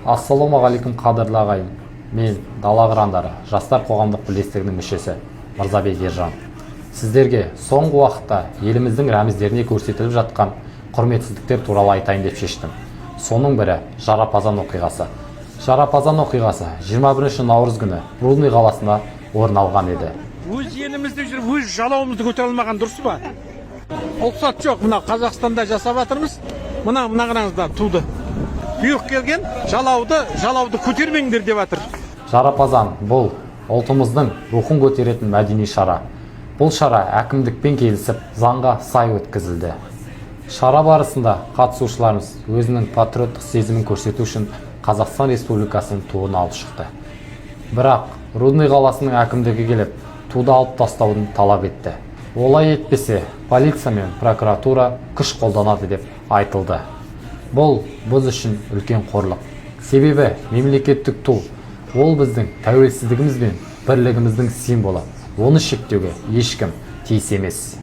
Ассалаумағалейкум, қадірлі ағайын! Мен, Дала қырандары жастар қоғамдық бірлестігінің мүшесі Мырзабек Ержан, сіздерге соңғы уақытта еліміздің рәміздеріне көрсетіліп жатқан құрметсіздіктер туралы айтайын деп шештім. Соның бірі – Жарапазан оқиғасы. Жарапазан оқиғасы 21 наурыз күні Рудный қаласында орын алған еді. Өз елімізде жүріп, өз жалауымызды көтере алмаған дұрыс па? Рұқсат жоқ. Мына Қазақстанда жасап жатырмыз. Мына қараңыздар, туды, бұйрық келген, жалауды көтермеңдер деп жатыр. Жарапазан – бұл ұлтымыздың рухын көтеретін мәдени шара. Бұл шара әкімдікпен келісіп, заңға сай өткізілді. Шара барысында қатысушыларымыз өзінің патриоттық сезімін көрсету үшін Қазақстан Республикасының туын алып шықты. Бірақ Рудный қаласының әкімдігі келіп, туды алып тастауын талап етті. Олай етпесе, полиция мен прокуратура күш қолданады деп айтылды. Бұл біз үшін үлкен қорлық, себебі мемлекеттік ту – ол біздің тәуелсіздігіміз бен бірлігіміздің символы. Оны шектеуге ешкім тиіс емес.